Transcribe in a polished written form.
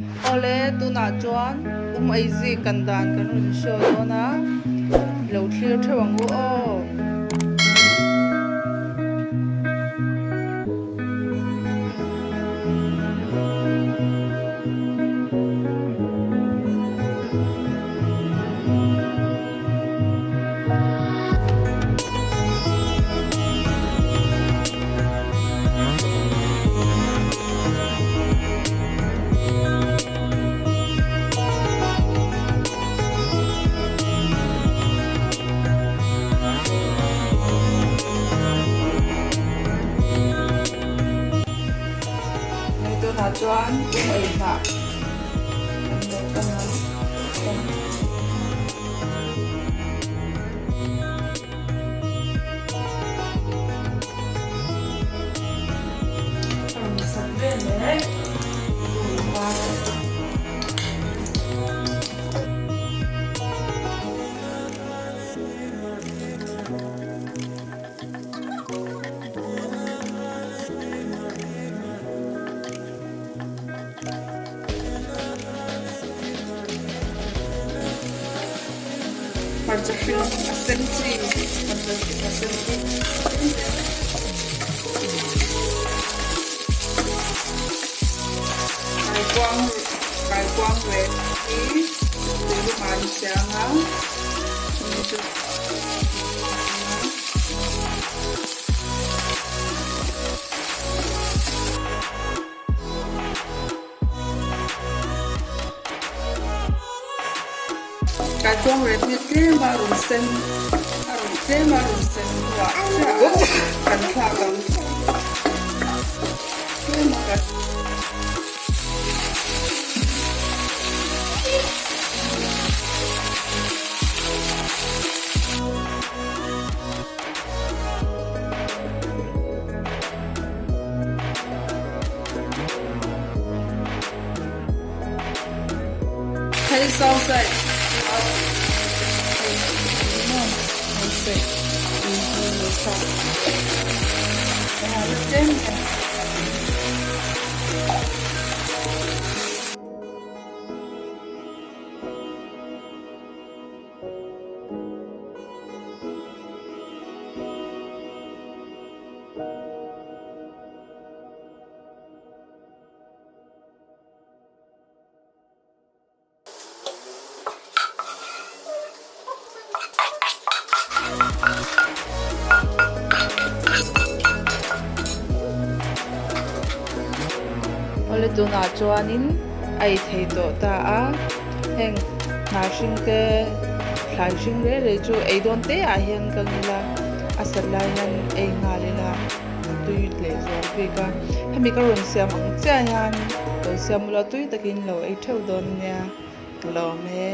Awle, tunah chuan um eizi kan dan kan rawn show dawn a, lo thlir theuh ang u aw. Hei tunah chuan um ei hnah kan lo tan ang. Hmarcha hring a sen chi hmarcha hring a sen chi kaikuang kaikuang rep hi tui lumah an siam a chumi chu. Kaikuang rep hi tlem a rawn sen a rawn tlem a rawn sen hnuah chiah kan thlak ang tlem a kan Hei sausage Awle tunah chuanin a ei thei tawh ta a heng hnah hring te thlai hring rei rei chu ei dawn te ah hian ka ngil a a sat lai hian ei nghal ila. A tui leh zual bik a hemi ka rawn siam ang chiah hian lo siam ula tui takin lo ei theuh dawn nia ka lawm e.